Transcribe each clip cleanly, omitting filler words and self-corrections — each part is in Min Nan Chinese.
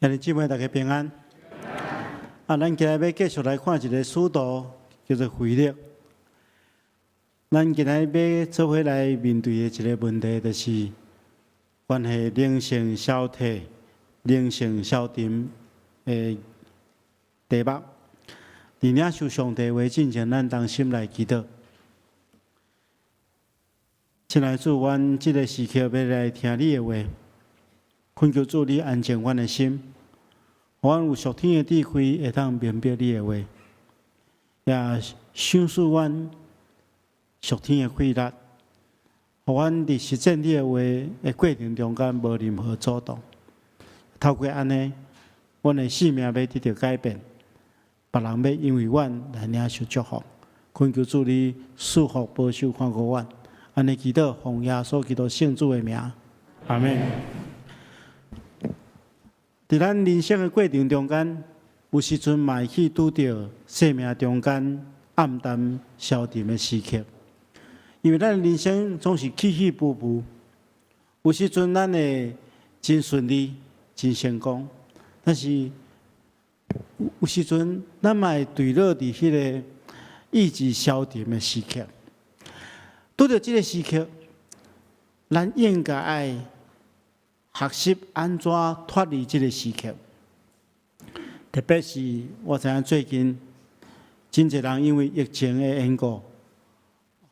兄弟姊妹，大家平安。啊，咱今日欲繼續來看一個使徒，叫做腓力。咱今日欲做伙來面對的一個問題，就是關係靈性消退、靈性消沉的題目。佇領受上帝話進前，咱同心來祈禱。親愛的主，阮這個時刻欲來聽你的話，懇求主你安靜阮的心，予阮有屬天的智慧，會當明白你的話，也賞賜阮屬天的氣力，予阮佇實踐你的話的過程中間無任何阻擋。透過按呢，阮的生命欲得著改變，別人欲因為阮來領受祝福。懇求主你賜福保守看顧阮，按呢祈禱，奉耶穌基督聖子的名，阿們。佇咱人生的過程中間，有時陣嘛會去拄著生命中間暗淡消沉的時刻，因為咱人生總是起起伏伏，有時陣咱會真順利、真成功，但是有時陣咱嘛會墜落佇彼个意志消沉的時刻。拄著這个時刻，咱應該愛學習按怎脫離這个時刻。特別是我知影最近真濟人因為疫情的緣故，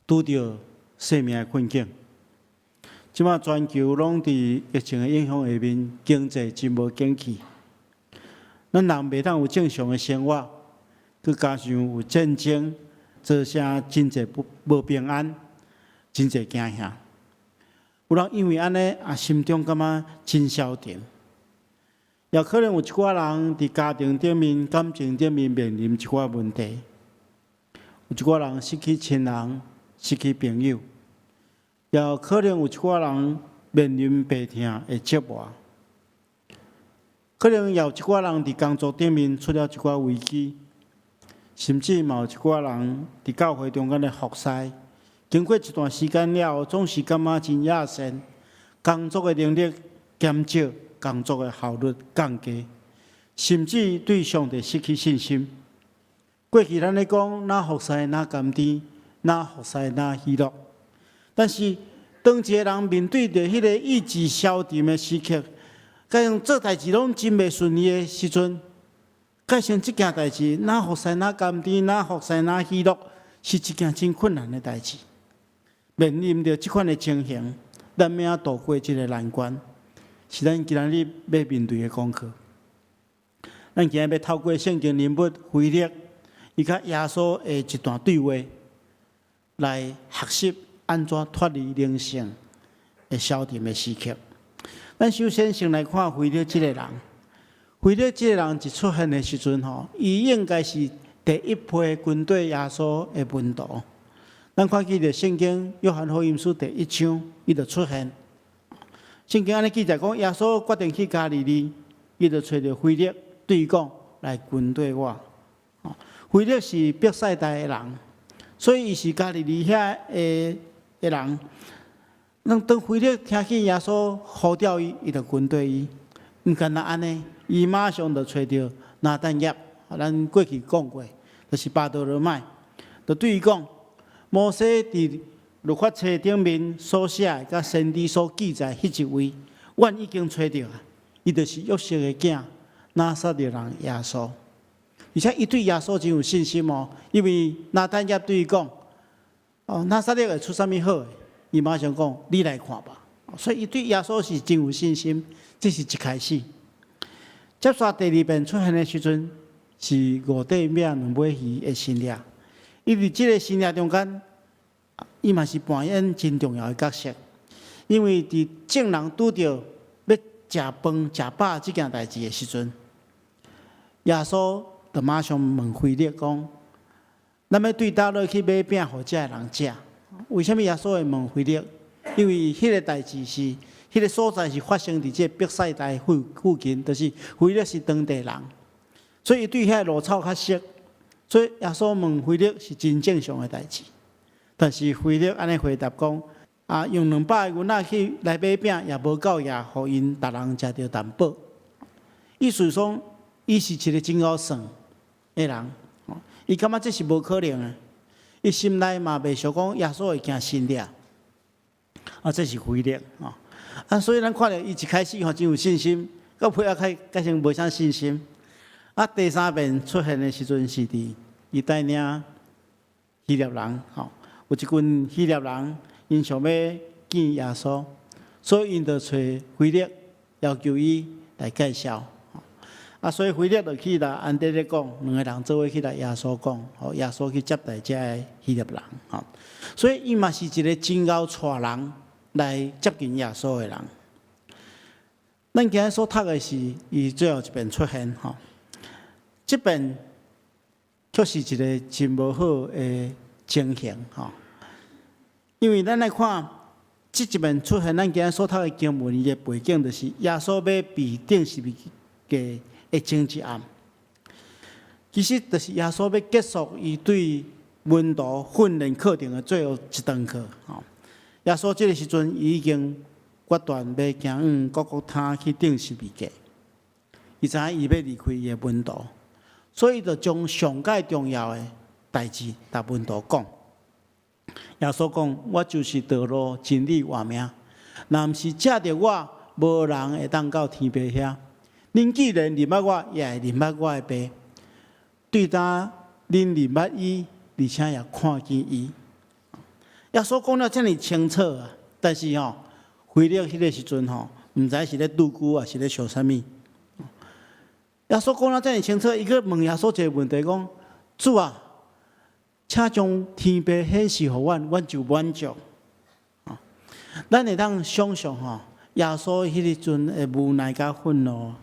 拄著生命的困境。這馬全球攏佇疫情的影響下面，經濟真無景氣。咱人袂當有正常的生活，閣加上有戰爭，造成真濟不無平安，真濟驚嚇。有人因為按呢啊，心中感覺真消沉。也可能有一寡人佇家庭頂面、感情頂面面臨一寡問題。有一寡人失去親人、失去朋友，也可能有一寡人面臨病痛的折磨。可能也有一寡人佇工作頂面出了一寡危機，甚至嘛有一寡人佇教會中間的服侍，經過一段時間了後，總是感覺真厭世，工作的能力減少，工作的效率降低，甚至對上帝失去信心。過去咱咧講，若服侍若甘甜，若服侍若喜樂。但是當一個人面對著彼个意志消沉的時刻，佮用做代誌攏真袂順利的時陣，改成這件代誌，若服侍若甘甜，若服侍若喜樂，是一件真困難的代誌。面臨著這款的情形，咱欲按怎渡過這个難關，是咱今仔日欲面對的功課。咱今日欲透過聖經人物腓力，伊佮耶穌的一段對話，來學習按怎脫離靈性的消沉的時刻。咱首先先來看腓力這个人。腓力這个人一出現的時陣吼，伊應該是第一批跟綴耶穌的門徒。咱看見著聖經約翰福音書第一章，伊就出現。聖經按呢記載講，耶穌決定去加利利，伊就揣著腓力對伊講：來跟綴我。腓力是伯賽大的人，所以伊是加利利遐的人。當當腓力聽見耶穌呼召伊，伊就跟綴伊。毋干焦按呢，伊馬上就揣著拿但業，咱過去講過，就是巴多羅買，就對伊講：摩西佇律法冊頂面所寫的，佮先知所記載彼一位，阮已經揣著啊。伊就是約瑟的囝，拿撒勒人耶穌。而且伊對耶穌真有信心哦，因為拿但業對伊講：哦，拿撒勒會出啥物好的？伊馬上講：你來看吧。所以伊對耶穌是真有信心。這是一開始。接續第二遍出現的時陣，是五塊餅兩尾魚的神跡。伊佇這个神跡中間，伊嘛是扮演真重要的角色。因為佇眾人拄著欲食飯食飽這件代誌的時陣，耶穌就馬上問腓力講：咱欲對佗落去買餅予遮的人食？為啥物耶穌會問腓力？因為彼个代誌是，彼个所在是發生佇這个伯賽大附近，就是腓力是當地人，所以伊對遐个路草較熟。所以耶穌問腓力是真正常的代誌。但是腓力按呢回答講：啊，用200个銀仔去來買餅，也無夠額，予𪜶逐人食著淡薄。意思講，伊是一个真𠢕算的人，伊感覺這是無可能的，伊心內嘛袂想講耶穌會行神跡，啊，這是腓力，啊，所以咱看著伊一開始吼真有信心，到尾仔開改成無啥信心。啊，第三遍出現的時陣是佇伊帶領希臘人，吼，有一群希臘人，𪜶想欲見耶穌，所以𪜶就揣腓力，要求伊來介紹。啊，所以腓力就去共安德烈講，兩个人做伙去共耶穌講，予耶穌去接待這个希臘人，吼。所以伊嘛是一个真𠢕帶人來接近耶穌的人。咱今日所讀的是伊最後一遍出現，吼。這遍卻是一个真無好的情形，吼。因為咱來看，這一遍出現，咱今日所讀的經文，伊的背景就是耶穌欲被釘十字架的前一暗，其實就是耶穌欲結束伊對門徒訓練課程的最後一堂課。吼，耶穌這个時陣已經決斷欲行往各各他去釘十字架，伊知影伊欲離開伊的門徒，所以就將上蓋重要的代誌共門徒講。耶穌講：我就是道路、真理、活命，若毋是藉著我，無人會當到天父遐。恁既然認捌我，也會認捌我的爸。對今恁認捌伊，而且也看見伊。耶穌講了遮爾清楚啊，但是吼，腓力彼个時陣吼，毋知是咧拄龜，抑是咧想啥物。耶穌講了遮爾清楚，伊閣問耶穌一个問題，講：主啊，請將天父顯示予阮，阮就滿足。咱會當想象吼，耶穌彼个陣的無奈佮憤怒。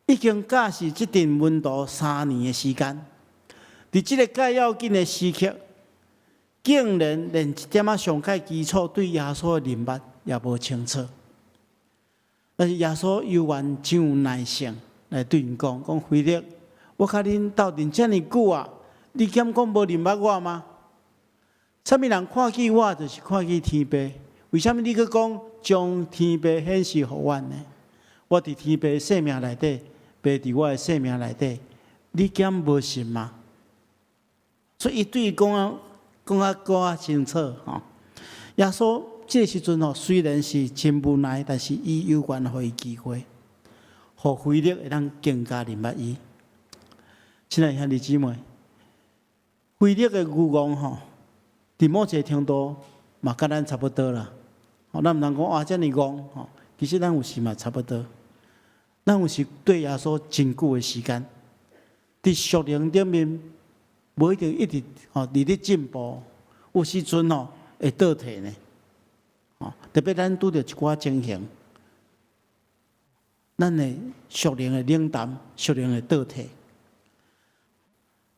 已經教示這陣門徒3年的時間，佇這个蓋要緊的時刻，竟然連一點仔上蓋基礎對耶穌的認捌也無清楚。但是耶穌猶原真有耐性來對𪜶講：講腓力，我佮恁鬥陣遮爾久啊，你敢講無認捌我嗎？啥物人看見我，就是看見天父。為啥物你閣講將天父顯示予阮呢？我佇天父生命內底，父佇我的生命內底，你敢無信嗎？所以伊對伊講啊，講啊閣較清楚吼。耶穌這个時陣吼，雖然是真無奈，但是伊猶原予伊機會，予腓力會當更加認捌伊。親愛兄弟姊妹，腓力的愚戇吼，佇某一个程度嘛，佮咱差不多啦。吼，咱毋通講哇，遮爾戇吼，其實咱有時嘛差不多。咱有時對耶穌真久的時間，佇屬靈頂面，無一定一直吼佇咧進步，有時陣吼會倒退呢。吼，特別咱拄著一寡情形，咱的屬靈的冷淡，屬靈的倒退。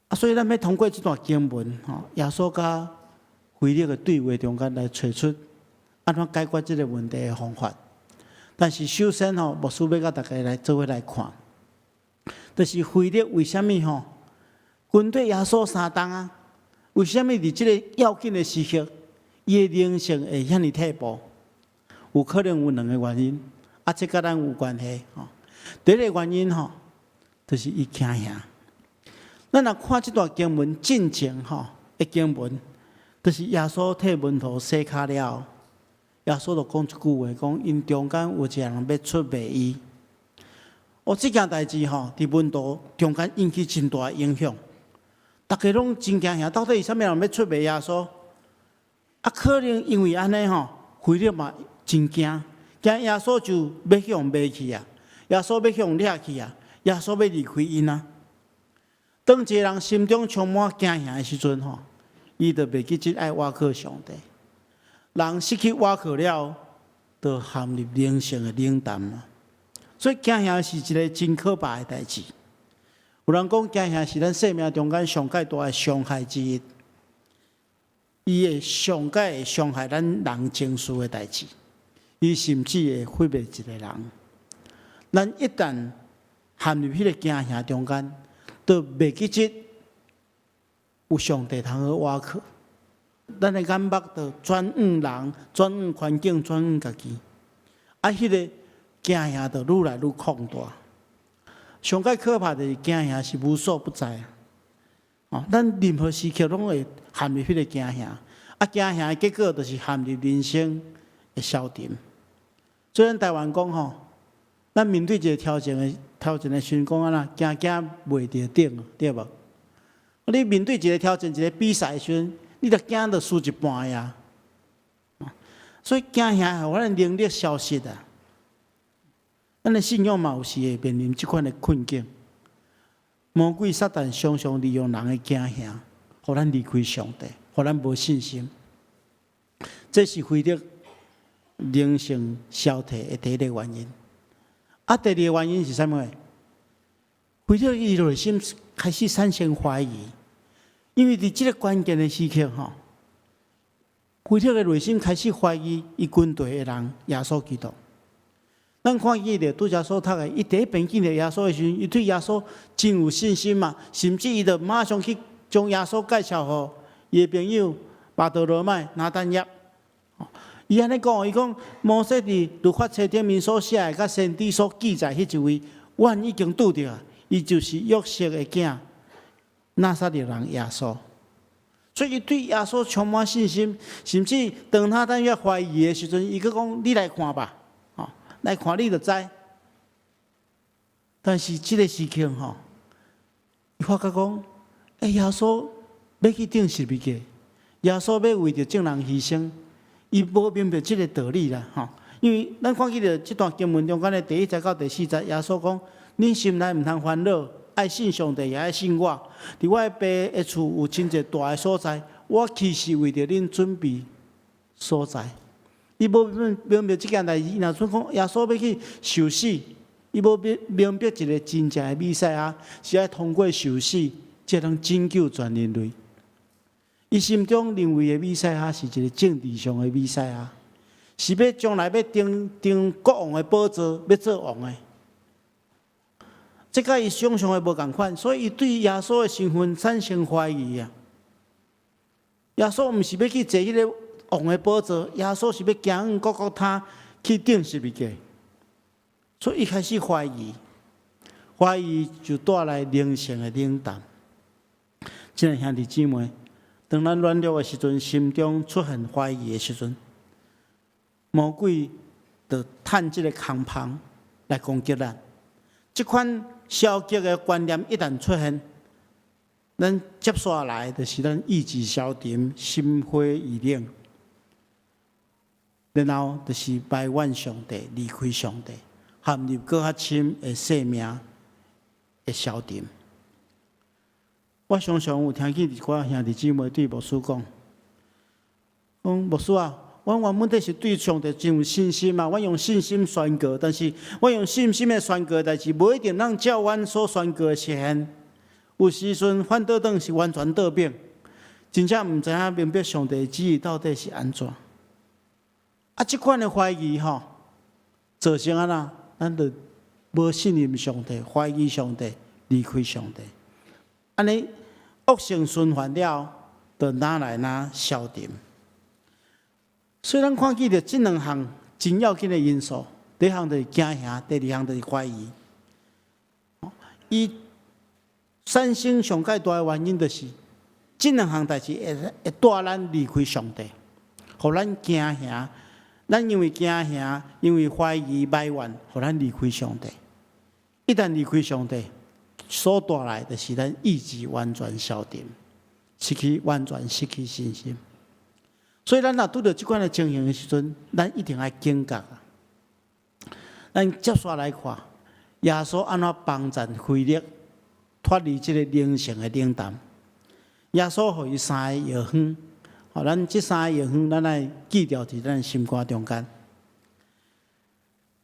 啊，所以咱欲通過這段經文，吼，耶穌佮腓力的對話中間來揣出按怎解決這个問題的方法。但是首先吼，牧師欲佮大家來做伙來看，就是腓力為啥物吼跟綴耶穌3冬啊？為啥物佇這个要緊的時刻，伊的靈性會遐爾退步？有可能有兩个原因，啊，這佮咱有關係吼。第一个原因吼，就是伊驚嚇。咱若看這段經文進前吼的經文，就是耶穌替門徒洗跤了。耶穌就講一句話，講𪜶中間有一个人欲出賣伊。哦，這件代誌吼，佇門徒中間引起真大影響，逐家攏真驚嚇，到底是啥物人欲出賣耶穌？啊，可能因為按呢吼，腓力嘛真驚，驚耶穌就欲去予賣去啊，耶穌欲去予掠去啊，耶穌欲離開𪜶啊。當一个人心中充滿驚嚇的時陣吼，伊就袂記得愛倚靠上帝。人失去倚靠了，就陷入靈性的冷淡啦。所以驚嚇是一个真可怕的代誌。有人講驚嚇是咱生命中間上蓋大的傷害之一，伊會上蓋會傷害咱人情緒的代誌，伊甚至會毀滅一个人。咱一旦陷入彼个驚嚇中間，就袂記得有上帝通好倚靠。咱的眼目就轉向人，轉向環境，轉向家己，啊，彼个驚嚇就愈來愈擴大。上蓋可怕就是驚嚇是無所不在啊！哦，咱任何時刻攏會陷入彼个驚嚇，啊，驚嚇的結果就是陷入人生的消沉。所以咱台灣講吼，咱面對一个挑戰的時陣，講按怎驚驚袂著頂，對無？你面對一个挑戰，一个比賽的時陣，你著驚著輸一半呀。所以驚嚇予咱能力消失啊！咱的信仰嘛有時會面臨這款的困境。魔鬼撒旦常常利用人的驚嚇，予咱離開上帝，予咱無信心。這是腓力靈性消退的第一個原因。啊，第二個原因是啥物？腓力伊內心開始產生懷疑，因為佇這个關鍵的時刻，吼，腓力的內心開始懷疑伊跟隨的人耶穌基督。咱看見著拄才所讀的，伊第一遍見著耶穌的時陣，伊對耶穌真有信心嘛，甚至伊就馬上去將耶穌介紹予伊的朋友巴多羅買、拿但業。伊按呢講，伊講摩西佇律法冊頂面所寫的，佮先知所記載彼一位，阮已經拄著啊，伊就是約瑟的囝，拿撒勒人耶穌。所以伊對耶穌充滿信心，甚至當拿但業懷疑的時陣，伊閣講：你來看吧。來看你就知，但是這个時刻吼，伊發覺講，欸，耶穌欲去釘十字架，耶穌欲為著眾人犧牲，伊無明白這个道理啦，吼。因為咱看見著這段經文中間的第一節到第四節，耶穌講：恁心內毋通煩惱，愛信上帝，也愛信我。佇我的爸的厝有真濟大的所在，我去是為著恁準備所在。伊無明白這件代誌，伊若準講耶穌欲去受死，伊無明白一个真正的彌賽亞是愛通過受死，才能拯救全人類。伊心中認為的彌賽亞是一个政治上的彌賽亞，是欲將來欲登國王的寶座，欲做王的。這佮伊想象的無仝款，所以伊對耶穌的身份產生懷疑啊。耶穌毋是欲去坐彼个王的寶座，耶穌是欲行往各各他去釘十字架，所以伊開始懷疑，懷疑就帶來靈性的冷淡。親愛兄弟姊妹，當咱軟弱的時陣，心中出現懷疑的時陣，魔鬼就趁這个空縫來攻擊咱。這款消極的觀念一旦出現，咱接下來就是咱意志消沉、心灰意冷，然後就是埋怨上帝、離開上帝，陷入閣較深的生命的消沉。我常常有聽見一寡兄弟姊妹對牧師講：講牧師啊，我原本底是對上帝真有信心啊，我用信心宣告，但是我用信心的宣告代誌，無一定通照阮所宣告的實現。有時陣反倒轉是完全倒反，真正毋知影明白上帝的旨意到底是按怎。啊，這款的懷疑吼，造成按怎，咱就無信任上帝，懷疑上帝，離開上帝。按呢惡性循環了，就愈來愈消沉。所以咱看見著這兩項真要緊的因素，第一項就是驚嚇，第二項就是懷疑。伊產生上蓋大的原因就是，這兩項代誌會帶咱離開上帝，予咱驚嚇。咱因為驚嚇，因為懷疑埋怨，予咱離開上帝。一旦離開上帝，所帶來的是咱意志完全消沉，完全失去信心。所以咱若拄著這款的情形的時陣，咱一定愛警覺啊！咱接續來看，耶穌按怎幫助腓力脫離這个靈性的冷淡。耶穌予伊三个藥方，予咱這三个藥方，咱愛記牢佇咱心肝中間。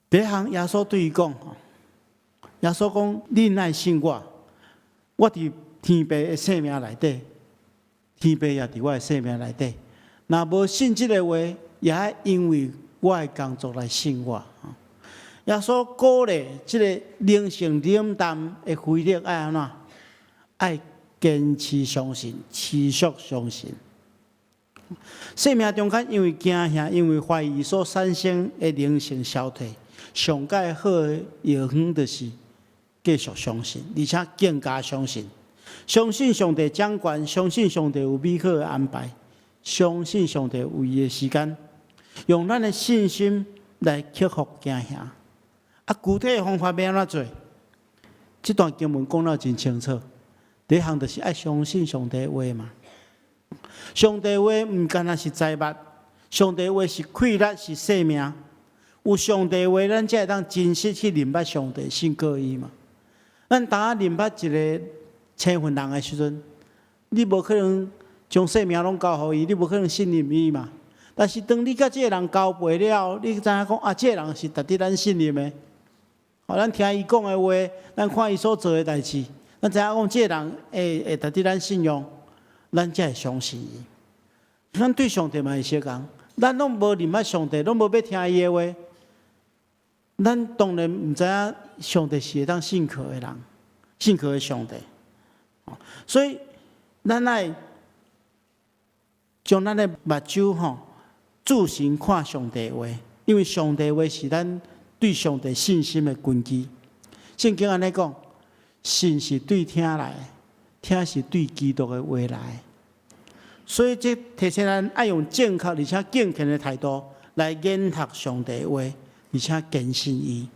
第一項，耶穌對伊講：耶穌講，恁愛信我，我佇天父的生命內底，天父也佇我的生命內底。若無信這个話，也愛因為我的工作來信我。耶穌鼓勵這个靈性冷淡的腓力愛按怎？愛堅持相信，持續相信。生命中間因為驚嚇、因為懷疑所產生的靈性消退，上蓋好的藥方就是繼續相信，而且更加相信，相信上帝掌權，相信上帝有美好的安排，相信上帝有伊的時間，用咱的信心來克服驚嚇。啊，具體的方法欲按怎做？這段經文講得真清楚。第一項就是愛相信上帝的話嘛。上帝話毋干焦是財物，上帝話是氣力，是生命。有上帝話，咱才會當真實去認捌上帝，信靠伊嘛。咱當仔認捌一个生份人的時陣，你無可能將性命攏交予伊，你無可能信任伊嘛。但是當你佮這个人交陪了後，你知影講啊，這个人是值得咱信任的。哦，咱聽伊講的話，咱看伊所做的代誌，咱知影講這个人會值得咱信用，咱才會相信伊。咱對上帝嘛是相仝，咱攏無認捌上帝，攏無欲聽伊的話，咱當然毋知影上帝是會當信靠的人，信靠的上帝。所以咱愛將咱的目睭吼注神看上帝話，因為上帝話是咱對上帝信心的根基。聖經按呢講，信是對聽來的，聽是對基督的話來的。所以這提醒咱愛用正確而且敬虔的態度來研讀上帝話，而且堅信伊。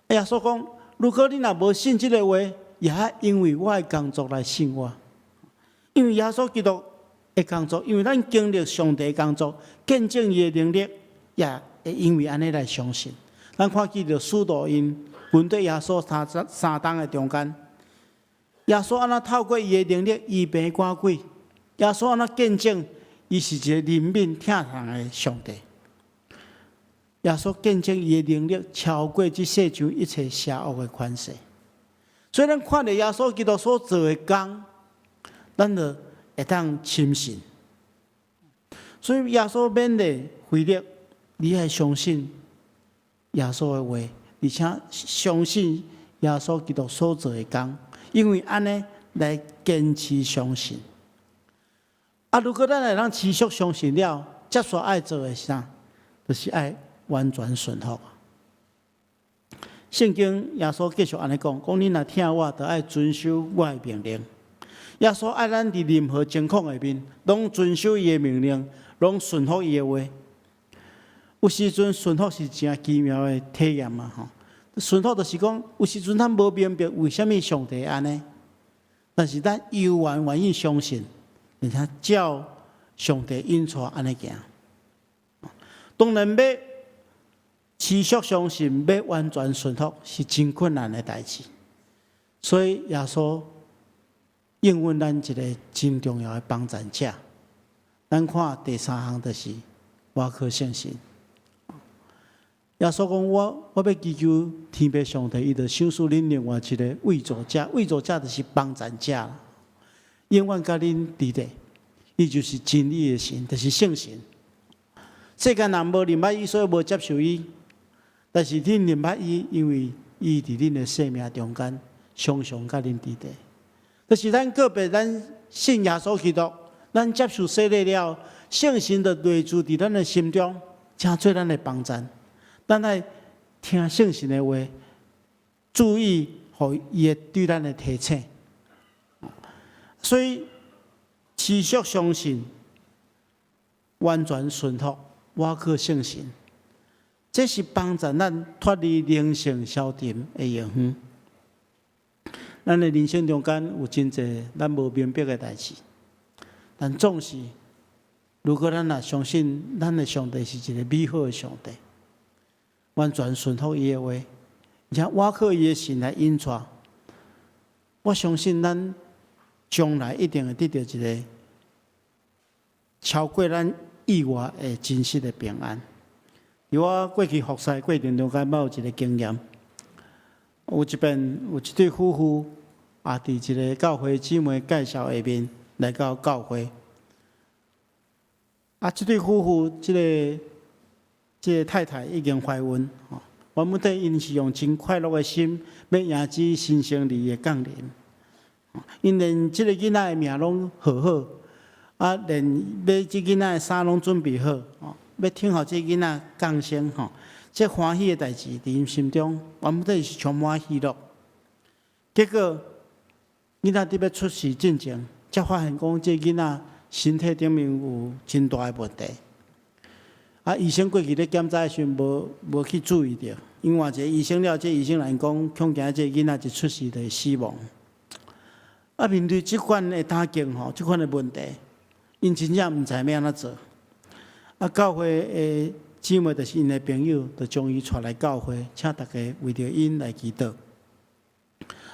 耶穌講：如果你若無信這个話，也愛因為我的工作來信我。因為耶穌基督的工作，因為咱經歷上帝的工作，見證伊的能力，也會因為按呢來相信。咱看見著使徒𪜶跟綴耶穌三冬的中間，耶穌按怎透過伊的能力醫病趕鬼，耶穌按怎見證伊是一个憐憫疼人的上帝。耶穌見證伊的能力超過這世上一切邪惡的權勢。所以咱看著耶穌基督所做的工，咱就會當深信。所以耶穌勉勵腓力，你愛相信耶穌的話，而且相信耶穌基督所做的工，因為按呢來堅持相信。啊，如果咱會當持續相信了，接續愛做的是啥？就是愛完全順服。聖經耶穌繼續按呢講，講恁若疼我，就愛遵守我的命令。耶穌愛咱佇任何情況下面，攏遵守伊的命令，攏順服伊的話。有時陣順服是誠奇妙的體驗嘛，吼！順服就是講，有時陣咱無明白為啥物上帝按呢，但是咱猶原願意相信，而且照上帝引帶按呢行。當然欲持續相信，欲完全順服，是真困難的代誌。所以耶穌應允咱一个真重要的幫贊者。咱看第三項就是倚靠聖神。耶穌講：我欲祈求天父上帝，伊就賞賜恁另外一个慰助者，慰助者就是幫贊者，永遠佮恁佇咧。伊就是真理的神，就是聖神。世間人無認捌伊，所以無接受伊。但是恁認捌伊，因為伊佇恁的生命中間，常常佮恁佇咧。就是咱個別，咱信耶穌基督，咱接受洗禮了，聖神就內住佇咱的心中，成做咱的幫贊。咱愛聽聖神的話，注意予伊會對咱的提醒。所以持續相信，完全順服，倚靠聖神，這是幫助咱脫離靈性消沉的藥方。咱的人生中間有真濟咱無明白的代誌，但總是，如果咱若相信咱的上帝是一个美好的上帝，完全順服伊的話，而且倚靠伊的神來引帶，我相信咱將來一定會得著一个超過咱意外的真實的平安。佇我過去服侍過程中間，我有一个經驗。有一遍，有一對夫婦也佇一个教會姊妹介紹下面來到教會。啊，這對夫婦，這個太太已經懷孕，吼，原本底𪜶是用真快樂的心，欲迎接新生兒的降臨。𪜶連這个囡仔的名攏號好，啊，連買這囡仔的衫攏準備好，吼，欲等候這囡仔降生，吼。這歡喜的代誌佇𪜶心中，原本是充滿喜樂。結果囡仔佇欲出世進前，才發現講這囡仔身體頂面有真大的問題。啊，醫生過去咧檢查的時陣，無去注意著，𪜶換一个醫生了，這個醫生來講，恐驚這個囡仔一出世就會死亡。啊，面對這款的打擊吼，這款的問題，𪜶真正毋知欲按怎做。啊，教會的姊妹就是𪜶的朋友，就將伊帶來教會，請大家為著𪜶來祈禱。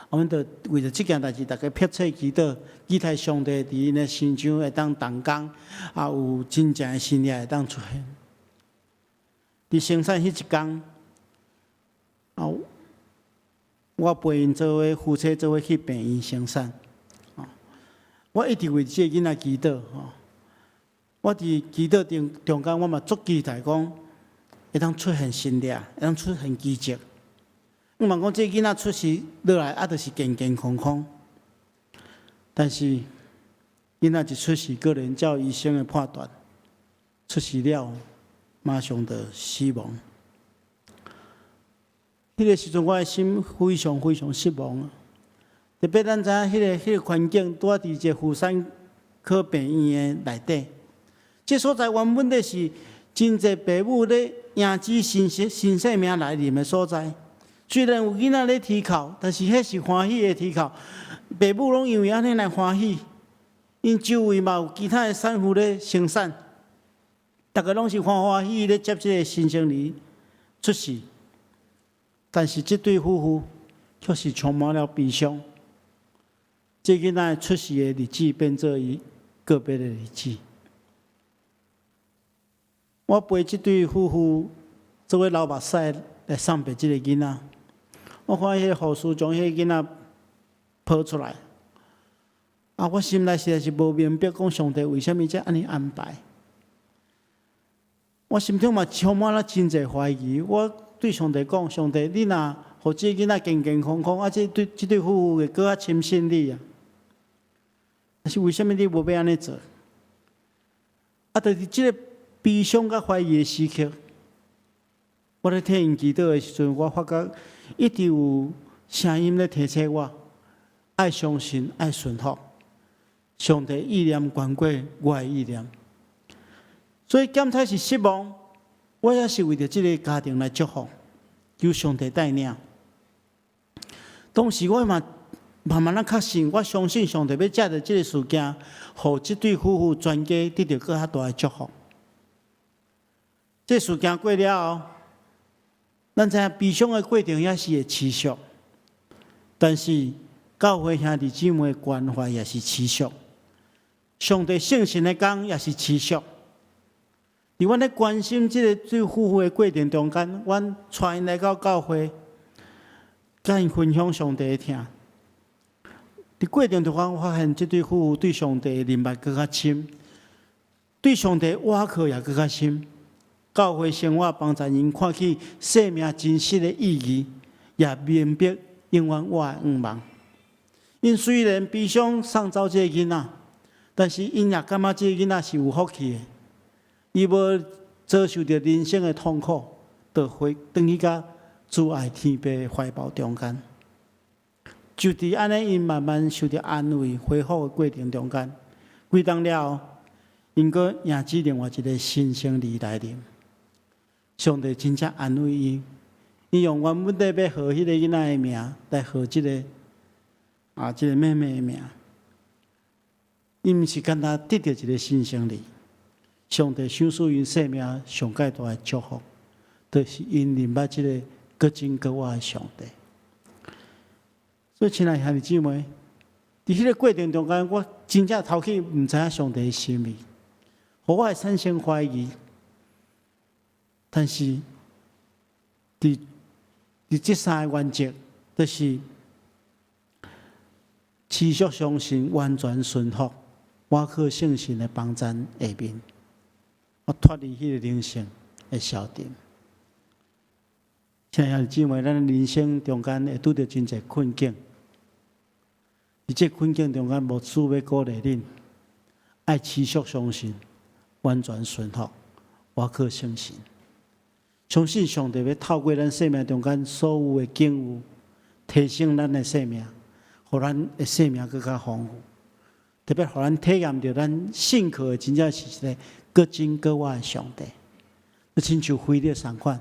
啊，阮就為著這件代誌，大家迫切祈禱，期待上帝佇𪜶的身上會當動工，啊，有真正的神蹟會當出現。佇生產彼一工，啊，我陪𪜶做伙夫妻做伙去病院生產。我一直為這個囡仔祈禱，吼。我佇祈禱中間，我嘛足期待講會當出現神蹟，會當出現奇蹟。毋茫講這個囡仔出世落來，啊，就是健健康康。但是囡仔一出世，果然照醫生的判斷，出世了馬上就死亡。彼個時陣，我的心非常非常失望啊！特別咱知影彼個環境，拄仔佇一個婦產科病院的內底，這所在原本咧是真濟爸母咧迎接新生命來臨的所在。雖然有囡仔咧啼哭，但是彼是歡喜的啼哭，爸母攏因為按呢來歡喜。𪜶周圍嘛有其他的產婦咧生產，逐家攏是歡歡喜喜咧接這個新生兒出世。但是這對夫婦卻是充滿了悲傷。這囡仔出世的日子變做伊告別的日子。我陪這對夫婦做伙流目屎來送別這個囡仔。我看彼個護士將彼個囡仔抱出來，啊！我心內實在是無明白，講上帝為啥物才按呢安排。我心中嘛充滿了真濟懷疑。我對上帝講：上帝，你若予這個囡仔健健康康，啊，這對夫婦會閣較深信你啊。但是為啥物你無欲按呢做？啊，就是這個悲傷佮懷疑的時刻，我咧替𪜶祈禱的時陣，我發覺一直有聲音咧提醒我，愛相信，愛順服。上帝意念懸過我的意念，所以檢採是失望，我也是為著這个家庭來祝福，求上帝帶領。當時我嘛慢慢仔確信，我相信上帝欲藉著這个事件，予這對夫婦全家得著閣較大的祝福。這事件過了後，咱知影悲傷的過程也是會持續，但是教會兄弟姊妹關懷也是持續，上帝聖神的工也是持續。佇阮咧關心這个對夫婦的過程中間，阮帶𪜶來到教會，共𪜶分享上帝的疼。佇過程中間，我發現這對夫婦對上帝的認捌閣較深，對上帝倚靠也閣較深。教會生活幫助𪜶看起生命真實的意義，也明白永遠活的願望。𪜶雖然悲傷送走這个囡仔，但是𪜶也感覺這个囡仔是有福氣的。伊無遭受著人生的痛苦，就回轉去佮主愛天父的懷抱中間。就佇按呢，𪜶慢慢受著安慰、恢復的過程中間，幾冬了後，𪜶閣迎接另外一个新生兒來臨。上帝真正安慰伊，伊用原本咧欲號彼个囡仔的名來號這个妹妹的名。伊毋是干焦得著一个新生兒，上帝賞賜𪜶生命上蓋大的祝福，就是𪜶認捌這个閣真閣活的上帝。所以，親愛兄弟姊妹，佇彼个過程中間，我真正頭去毋知影上帝的心意，予我會產生懷疑。但是，佇這三个原則，就是持續相信、完全順服、倚靠聖神的幫贊下面，我脫離彼個靈性的消沉。親愛兄弟姊妹，咱人生中間會拄著真濟困境，佇這困境中間，牧師欲鼓勵恁，愛持續相信、完全順服、倚靠聖神。相信上帝欲透過咱生命中間所有的境遇，提升咱的生命，予咱的生命閣較豐富。特別予咱體驗著咱信靠的真正是一個閣真閣活的上帝。就親像腓力仝款，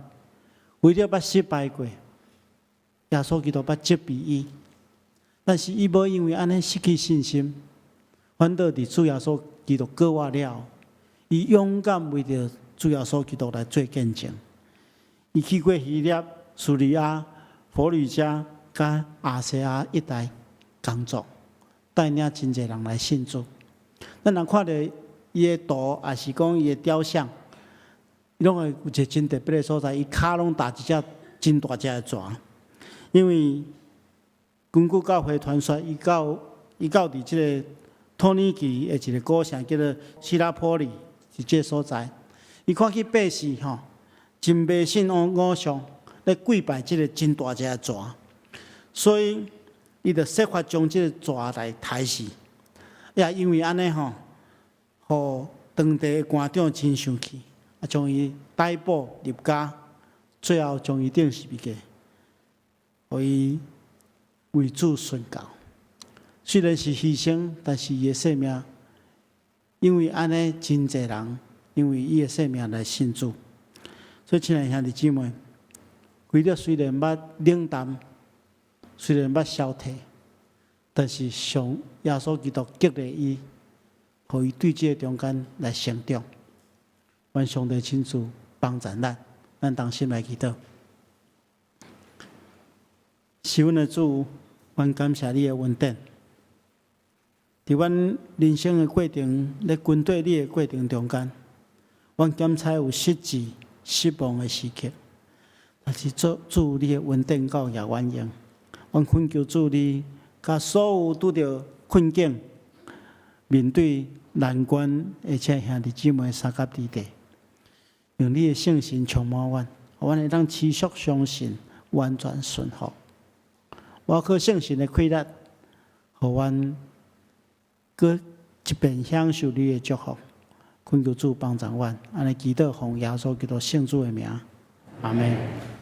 腓力捌失敗過，耶穌基督捌責備伊，但是伊無因為按呢失去信心，反倒佇主耶穌基督復活了，伊勇敢為著主耶穌基督來做見證。伊去過希臘、敘利亞、弗呂家、佮亞細亞一帶工作，帶領真濟人來信主。咱若看著伊的圖，抑是講伊的雕像，伊攏會有一個真特別的所在，伊跤攏踏一隻真大隻的蛇。因為根據教會傳說，伊到佇這個土耳其的一個古城叫做希拉波里，佇這個所在。伊看見百姓吼，真迷信偶像，咧跪拜這個真大隻的蛇，所以伊就設法將這個蛇來刣死。也因為按呢吼，予當地的官長真生氣，啊，將伊逮捕入監，最後將伊釘十字架，予伊為主殉教。雖然是犧牲，但是伊的生命，因為按呢真濟人因為伊的生命來信主。所以，親愛的兄弟姊妹，腓力雖然捌冷淡，雖然捌消退，但是上耶穌基督激勵伊，予伊對這個中間來成長。願上帝親自幫助咱，咱同心來祈禱。是阮的主，阮感謝你的恩典。佇阮人生的過程，咧跟綴你的過程中間，阮檢查有失志、失望的時刻，但是主主你的恩典夠額阮用，阮懇求主你，共所有拄著困境、面對難關的這兄弟姊妹相佮佇地，用你的聖神充滿阮，予阮會當持續相信，完全順服。倚靠聖神的氣力，予阮閣一遍享受你的祝福。懇求主幫助阮，按呢祈禱奉耶穌基督聖主的名，阿門。